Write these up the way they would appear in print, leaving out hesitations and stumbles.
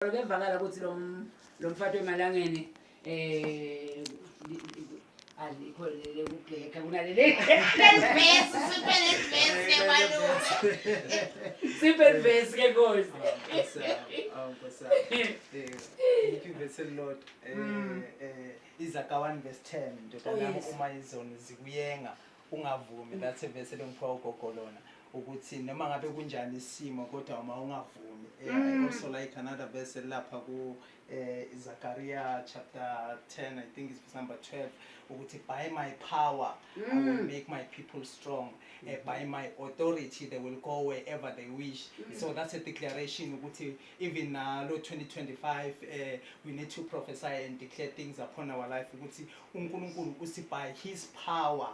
Kuyevakala ukuthi lo lo mfati wemalangeni alikho lele kubheka kunalele Lelivesi siphe lelivesi ke malume. Siphe livesi ke Nkosi. Awu Nkosi yami. Ngiphi ivesi elilodwa. Izaga 1 verse 10 ndodana yami uma izoni zikuyenga ungavumi. That's a verse elengiphiwa ugogo lona ukuthi noma ngabe kunjani isimo kodwa uma ungavumi. I also like another verse lapha ku Zakaria chapter 10, I think it's verse number 12, ukuthi by my power I will make my people strong, by my authority they will go wherever they wish. So that's a declaration ukuthi even nalo 2025 we need to prophesy and declare things upon our life ukuthi uNkulunkulu usi by his power,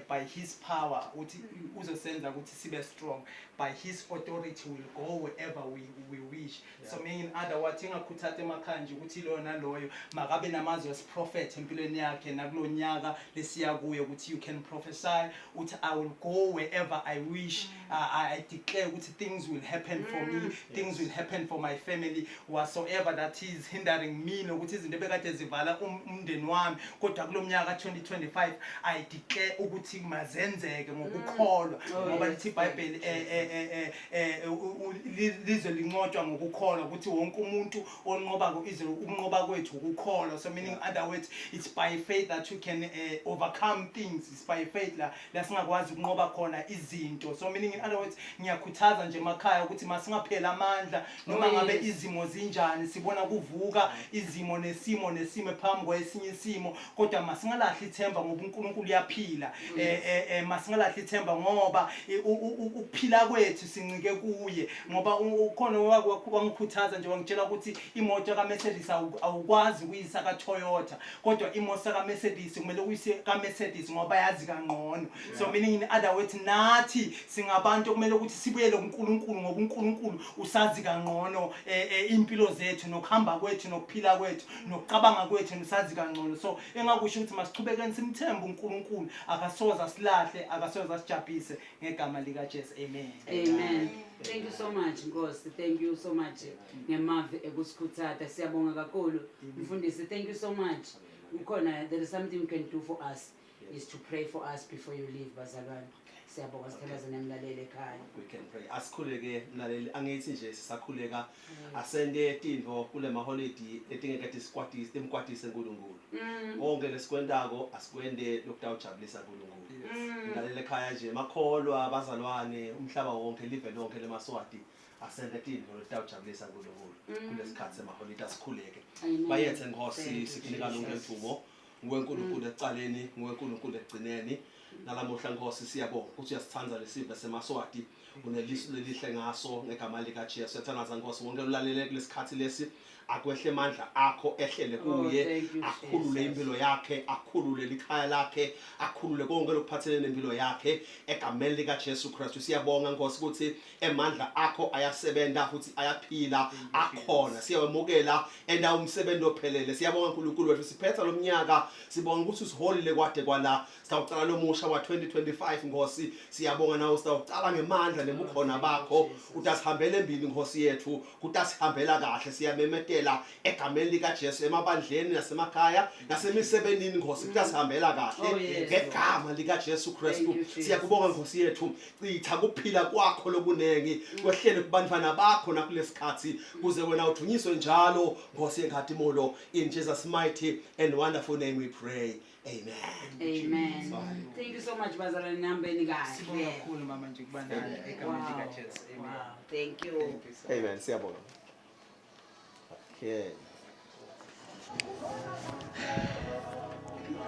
by his power uthi uzosenza ukuthi sibe strong, by his authority will go wherever we wish. So meaning in other words, engakhuthatha emakhaya nje ukuthi loyo naloyo makabe namazwi esiprofetho empilweni yakhe nakulonyaka lesiya kuyo, ukuthi you can prophesy uthi I will go wherever I wish. I declare ukuthi things will happen for me, things will happen for my family, whatsoever that is hindering me, nokuthi izinto ebekade zivala umndeni wami, kodwa kulo mnyaka 2025 I declare ukuthi mazenzeke ngokukholwa, ngoba lithi iBhayibheli lizwe linqotshwa ngokukholwa, ukuthi wonke umuntu onqobako izwe, ukunqoba kwethu ukukholwa. So meaning other words, it's by faith that you can overcome things. It's by faith la singakwazi ukunqoba khona izinto. So meaning in other words, ngiyakhuthaza nje emakhaya ukuthi masingapheli amandla noma ngabe izimo zinjani, sibona kuvuka izimo nesimo nesimo phambi kwesinye isimo, kodwa masingalahli ithemba ngoba uNkulunkulu uyaphila. Masingalahli ithemba ngoba ukuphila kwethu sincike kuye, ngoba ukhona wangikhuthaza nje wangitshela ukuthi imoto kaMercedes awukwazi ukuyisa kaToyota, kodwa imoto kaMercedes kumele uyise kaMercedes ngoba yazi kangcono. So meaning in other words, nathi singabantu okumele ukuthi sibuyele kuNkulunkulu ngoba uNkulunkulu usazi kangcono impilo zethu nokuhamba kwethu nokuphila kwethu nokucabanga kwethu, usazi kangcono. So engakusho ukuthi masichubekeni simthembe uNkulunkulu, akasoze asilahle, akasoze asijabhise, ngegama likaJesu, amen. Amen. Thank you so much, Nkosi. Thank you so much ngemavi ekusikhuthatha. Siyabonga kakhulu. Mfundisi, thank you so much. Ukhona, there is something you can do for us is to pray for us before you leave, bazalwane. Siyabonga, sithandaze nemlaleli ekhaya. We can pray. Asikhuleke, mlaleli. Angithi nje sisakhuleka, asente tintfo kule maholidi letingeke tisikwatise, timkwatise uNkulunkulu. Konke lesikwentako asikwente lokutawujabulisa uNkulunkulu. Mlaleli ekhaya nje, makholwa, bazalwane, umhlaba wonke, live lonke lemaSwati, asente tintfo letitawujabulisa uNkulunkulu kulesikhathi semaholidi. Asikhuleke. Amen. Bayethe Nkosi, Thank you, sikunika lonke Jesus. ludumo. Nguwe Nkulunkulu ekucaleni, nguwe Nkulunkulu ekugcineni. Nalamuhla Nkosi siyabonga ukuthi uyasithanda lesive semaSwati, unelisu lelihle ngaso, ngegama likaJesu. Siyathandaza Nkosi, wonke ulalele kulesikhathi lesi, akwehle amandla akho ehlele kuye, Oh, thank you, akhulule Jesus. impilo yakhe, akhulule likhaya lakhe, akhulule konke lokuphathelene nempilo yakhe, egameni likaJesu Kristu. Siyabonga Nkosi ukuthi emandla akho ayasebenza futhi ayaphila, akhona, siyawemukela enda umsebenzi ophelele. Siyabonga uNkulunkulu wethu, siphetha lo mnyaka, sibonga ukuthi usiholile kwade kwala, sitawucala lomusha wa 2025 Nkosi. Siyabonga nawo sitawucala ngemandla nebukhona bakho, utasihambela embili Nkosi yethu, kutasihambela kahle. Siyamemetela egameni likaJesu emabandleni nasemakhaya nasemisebenzini Nkosi, kutasihambela kahle Oh, yes, ngegama likaJesu Kristu. Thank you, Jesus. Siyakubonga Nkosi yethu, chitha kuphila kwakho lokunengi kwehlele kubantwana bakho nakulesikhathi, kuze wena udunyiswe njalo, Nkosi yenkhatimulo. In Jesus' mighty and wonderful name we pray, amen. Amen. Sorry. Thank you so much, bazalwane, nihambeni Sibonga kahle. kakhulu mama nje kuba nani egameni likaJesu, amen. Wow. Thank you. Thank you so much. Amen, siyabonga. Okay.